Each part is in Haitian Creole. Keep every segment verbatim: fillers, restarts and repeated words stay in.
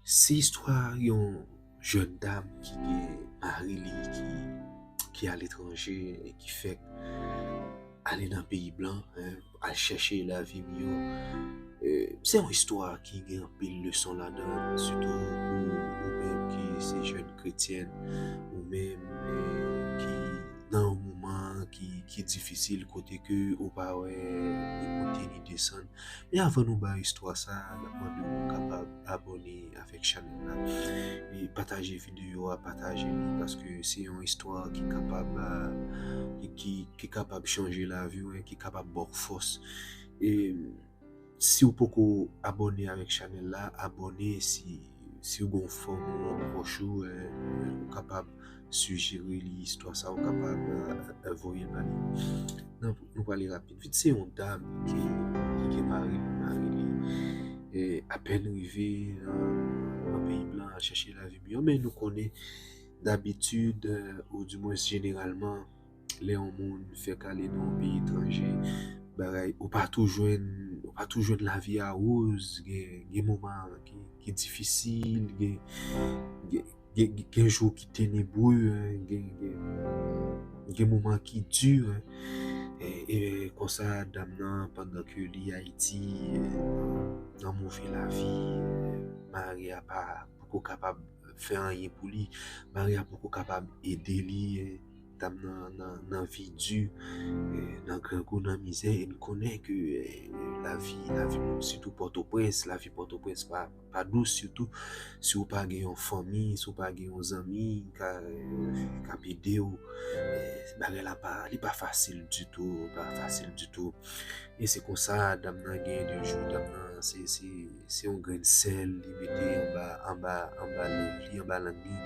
Se istwa yon jèn dam ki gen mari li ki, ki aletranje e ki fèk ale nan peyi blan, en, al chèche lavi miyò. E, se yon istwa ki gen anpil leson ladan, sitou pou ou menm ki se jèn kretyèn, ou menm, e, ki nan yon moman ki, ki difisil, kote ke ou pa wè ni monte ni desann. Men avan nou bay istwa sa, n ap mande w pou w kapab abòne avèk chanèl la. E pataje videyo a, pataje li, paske se yon istwa ki kapab, a, ki, ki, ki kapab chanje lavi w, en, ki kapab ba w fòs. E si w poko abòne avèk chanèl la, abòne. Si, si w gen yon fanm ou yon pwòch ou, e, ou kapab sijere li istwa sa, ou kapab, e, e, voye l ba li. Nan, nou prale rapid. Vit, se yon dam ki, ki gen mari, mari li, e, apèn rive nan, nan peyi blan, al chèche lavi miyò. Men nou konnen, dabitid, e, oudimwens jeneralman, lè yon moun fèk ale nan yon peyi etranje, bagay, ou pa tou jwenn, ou pa tou jwenn lavi a woz, gen, gen moman ki, ki difisil, gen, gen, gen, gen jou ki tenebre, en, gen, gen, gen moman ki di, en. E, e konsa, dam nan, pandan ke li Ayiti, e, nan move lavi, e, mari a pa poko kapab fè anyen pou li, mari a poko kapab ede li, e, dam nan, nan, nan vi di, e, nan grangou, nan mizè, e n konnen ke, e, lavi, lavi, sitou Pòtoprens, lavi Pòtoprens pa, pa dous, sitou si w pa gen yon fanmi, si w pa gen yon zanmi ka, e, k ap ede w. E, bagay la pa, li pa fasil ditou, pa fasil ditou. E se konsa, dam nan gen de jou, dam nan se, se, se yon grenn sèl li mete anba, anba, anba lang li, anba lang li,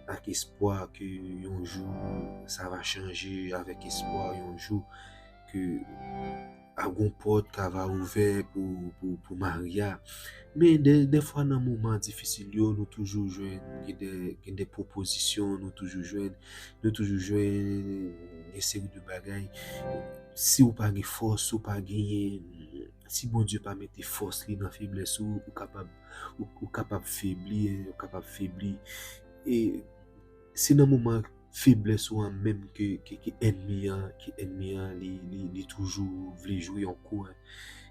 ak espwa ke yon jou sa va chanje, avèk espwa yon jou ke a gon pòt ka va ouvè pou, pou, pou mari a. Men de, dèfwa nan moman difisil yo, nou toujou jwenn, gen de, gen de pwopozisyon, nou toujou jwenn, nou toujou jwenn gen seri de bagay. Si w pa gen fòs, si w pa genyen, si Bondye pa mete fòs li nan feblès ou, ou kapab, ou, ou kapab febli, ou kapab febli. E se nan moman feblès ou an menm ke, ke, ke ènmi an, ke ènmi an, li, li, li toujou vle jwe yon kou, en.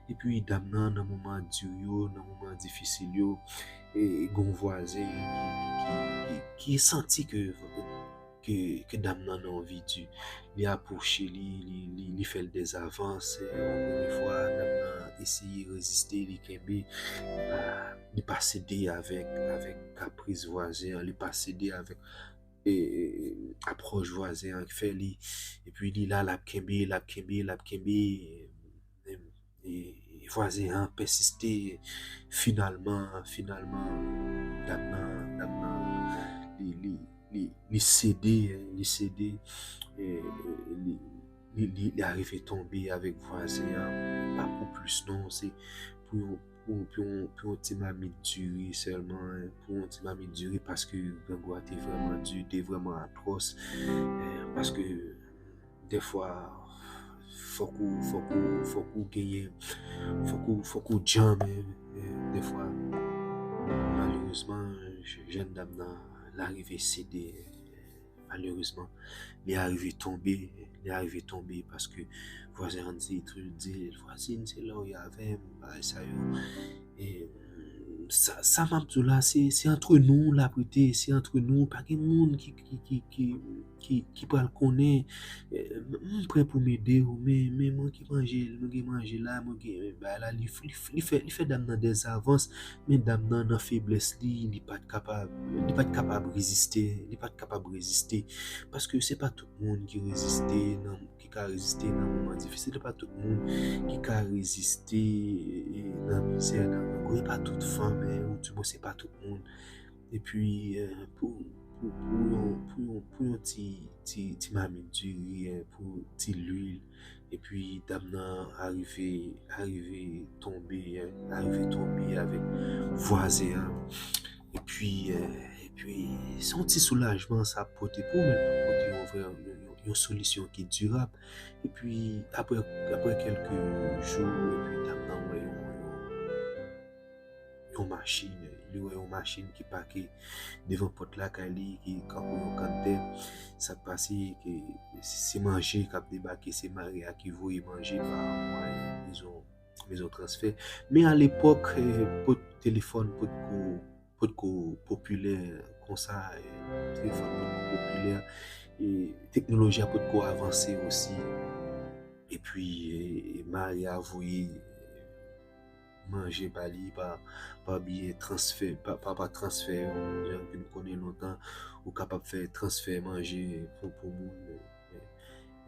Epi dam nan, nan moman di yo, nan moman difisil yo, e, gon vwazen ki, ki, ki, ki santi ke, ke, ke dam nan nan yon vi di. Li apwoche li, li, li, li fè l dèzavans, e, yon premye fwa, dam nan eseye reziste, li kenbe, li pa, li pa sede avèk, avèk kapris vwazen an, li pa sede avèk, e, e, apwòch vwazen an k fè li. Epi li la, l ap kenbe, l ap kenbe, l ap kenbe, e, e, vwazen an pèsiste. Finalman, finalman, dam nan, dam nan, li, li, li, li sede, li sede, e, e, li, li, li, li arive tonbe avèk vwazen an, pa pou plis non, se pou yon, pou, pou yon, pou yon ti mamit diri sèlman, en, pou yon ti mamit diri, paske grangou a te vrèman di, te vrèman atwòs, e, paske dèfwa, fòk ou, fòk ou, fòk ou genyen, fòk ou, fòk ou djanm, e, e, dèfwa, malerezman, j-, jèn dam nan, l arive sede, malerezman, li arive tonbe, li arive tonbe paske vwazen an di, toujou di, "Vwazin, se lè w ye avè m," bagay sa yo. E, sa, sa m ap di w la, se, se antre nou l ap rete, se antre nou, pa gen moun ki, ki, ki, ki, ki, ki pral konnen. E, m, m prè pou m ede w, men, men mwen gen manje, mwen gen manje la, mwen gen, bagay la, li, li, li fè, li fè dam nan dèzavans, men dam nan, nan feblès li, li pa t kapab, li pa t kapab reziste, li pa t kapab reziste, paske se pa tout moun ki reziste nan, ki ka reziste nan moman difisil, se pa tout moun ki ka reziste, e, nan mizè, nan grangou, e pa tout fanm, e, oudimwens se pa tout moun. Epi, e, pou, pou, pou yon, pou yon, pou yon ti, ti, ti mamit diri, e, pou ti lwil, epi dam nan arive, arive tonbe, e, arive tonbe avèk vwazen an. Epi, e, epi, se yon ti soulajman sa ap pote pou ou, men l p ap pote yon vrè, yon, yon, yon solisyon ki dirab. Epi, apre, apre kèlke jou, epi dam nan wè yon, yon, yon machin, li wè yon machin ki pake devan pòt lakay li, ki kanpe yon kanntè. Sa k pase, ke se manje k ap debake, se mari a ki voye manje pa mwayen mezon, mezon transfè. Men alepòk, eh, pot, telefòn potko, potko popilè konsa, eh, telefòn potko popilè, e teknoloji a potko avanse osi. Epi, eh, mari a voye manje ba li pa, pa biyè transfè, pa, pa, pa transfè, jan ke nou konnen lontan, ou kapab fè transfè manje pou, pou moun.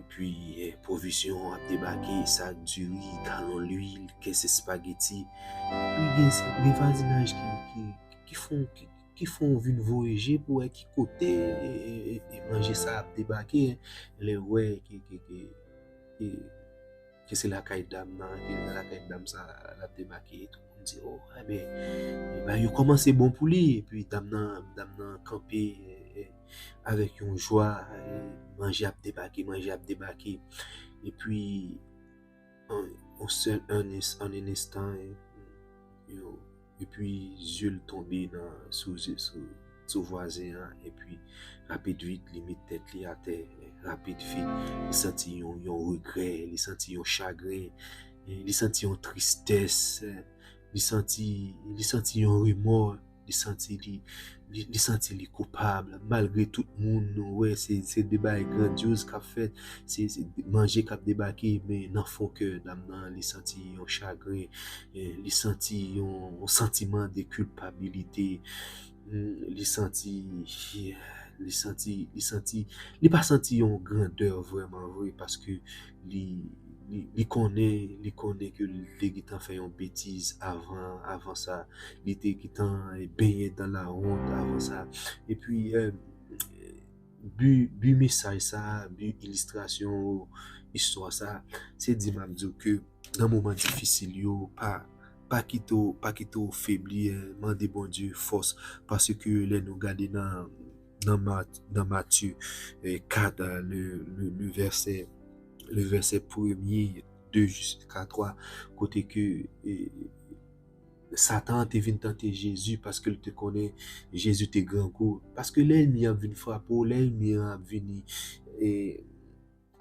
Epi, eh, pwovizyon ap debake, sak diri, galon lwil, kès espageti. Epi gen, gen vwazinaj ki, ki, ki fè w, ki, ki fè w vin voye je pou wè ki kote, eh, eh, eh, eh, manje sa ap debake, lè w wè ke, ke, ke, ke, ke se lakay dam nan, ke se lakay dam sa l ap debake. Tout moun di, "Oh, enben, enben, yo kòmanse bon pou li." Epi dam nan, dam nan kanpe, eh, eh, avèk yon jwa, eh, manje ap debake, manje ap debake. Epi, an, an sèl, an, an, an enstan, eh, yo, epi zye l tonbe nan, sou, sou, sou vwazen an, epi rapid vit, li met tèt li atè, rapid vit, li santi yon, yon regrè, li santi yon chagren, eh, li santi yon tristès, eh, li santi, li santi yon remò, li santi li, li, li santi li koupab, malgre tout moun, nou wè, se, se de bagay grandyoz k ap fèt, se, se manje k ap debake, men nan fon kè dam nan, li santi yon chagren, eh, li santi yon, yon santiman de kilpabilite, mm, li santi, li santi, li santi, li pa santi yon grandè vrèman vre, paske li, li, li konnen, li konnen ke li te gentan fè yon betiz avan, avan sa, li te gentan benyen dan lawont avan sa. Epi, eh, bi, bi mesaj sa, bi ilistrasyon istwa sa, se di m ap di w ke nan moman difisil yo, pa, pa kite w, pa kite w febli, eh, mande Bondye fòs, paske lè nou gade nan, nan Mat-, nan Matye, eh, kat, eh, le, le, le vèsè, le vèsè premye, de jiska twa, kote ke, eh, Satan an te vin tante Jezi paske l te konnen Jezi te grangou. Paske lè ènmi an ap vin frape w, lè ènmi an ap vini, eh,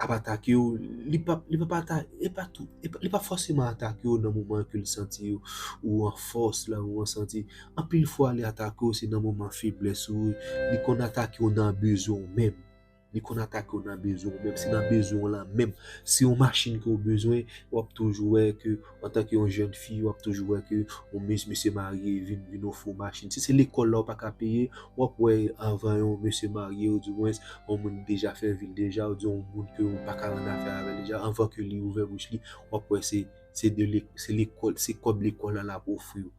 ap atake w, li p ap, li p ap ata-, e pa tout, e pa, li p ap fòseman atake w nan moman ke l santi ou an fòs la, ou an santi. Anpil fwa, li atake w, se nan moman feblès ou, li konn atake w nan bezwen w menm. Li konn atake w nan bezwen w menm. Se nan bezwen w lan menm. Se yon machin ke w bezwen, w ap toujou wè ke, antanke yon jèn fi, w ap toujou wè ke yon mes-, mesye marye vin, vin ofri w machin. Si se lekòl la w pa ka peye, w ap wè anvan yon mesye marye, ou dimwens, yon moun deja fè vi l deja, ou di yon moun ke w pa ka rann afè avè l deja, anvan ke li ouvè bouch li, w ap wè se, se de lek-, se lekòl, se kòb lekòl la l ap ofri w.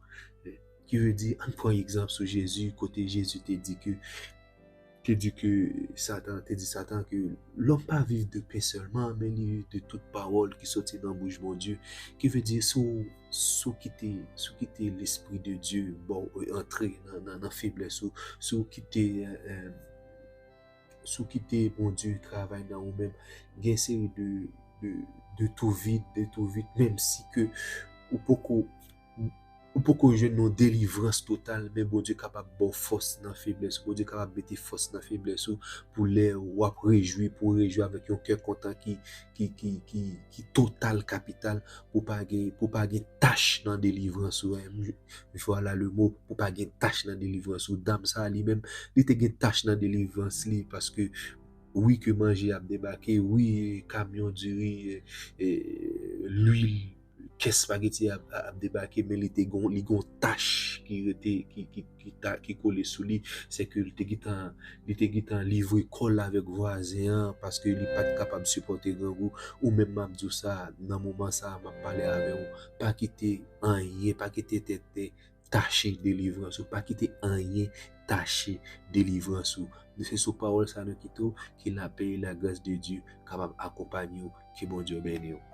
Ki vle di, ann pran egzanp sou Jezi, kote Jezi te di ke, te di ke Satan, te di Satan ke l'homme pas vivre de pain seulement, men li viv de tout pawòl ki soti nan bouch Bondye. Ki vle di, si w, si w kite, si w kite Lespri de Dye ba w, eh, antre nan, nan, nan feblès ou, si w kite, eh, eh, si w kite Bondye travay nan ou menm, gen seri de, de, de tou vid, de tou vid, menm si ke ou poko, ou poko jwenn yon delivrans total, men Bondye kapab ba w fòs nan feblès ou. Bondye kapab mete fòs nan feblès ou pou lè w ap rejwi, pou w rejwi avèk yon kè kontan ki, ki, ki, ki, ki total kapital, pou pa gen, pou pa gen tach nan delivrans ou. Voilà le mot, pou pa gen tach nan delivrans ou. Dam sa li menm, li te gen tach nan delivrans li, paske wi ke manje ap debake, wi kamyon diri, eh, eh, lwil, kès espageti ap, ap debake, men li te gon, li gon tach ki rete, ki, ki, ki ta, ki kole sou li, se ke li te gentan, li te gentan livre kò l avèk vwazen an, paske li pa t kapab sipòte grangou. Ou menm m ap di w sa, nan moman sa a, m ap pale avè w, pa kite anyen, pa kite tèt tache delivrans ou, pa kite anyen tache delivrans ou. Nou se sou pawòl sa nou kite w, ke lapè e lagras de Dye kapab akonpanye w, ke Bondye beni w.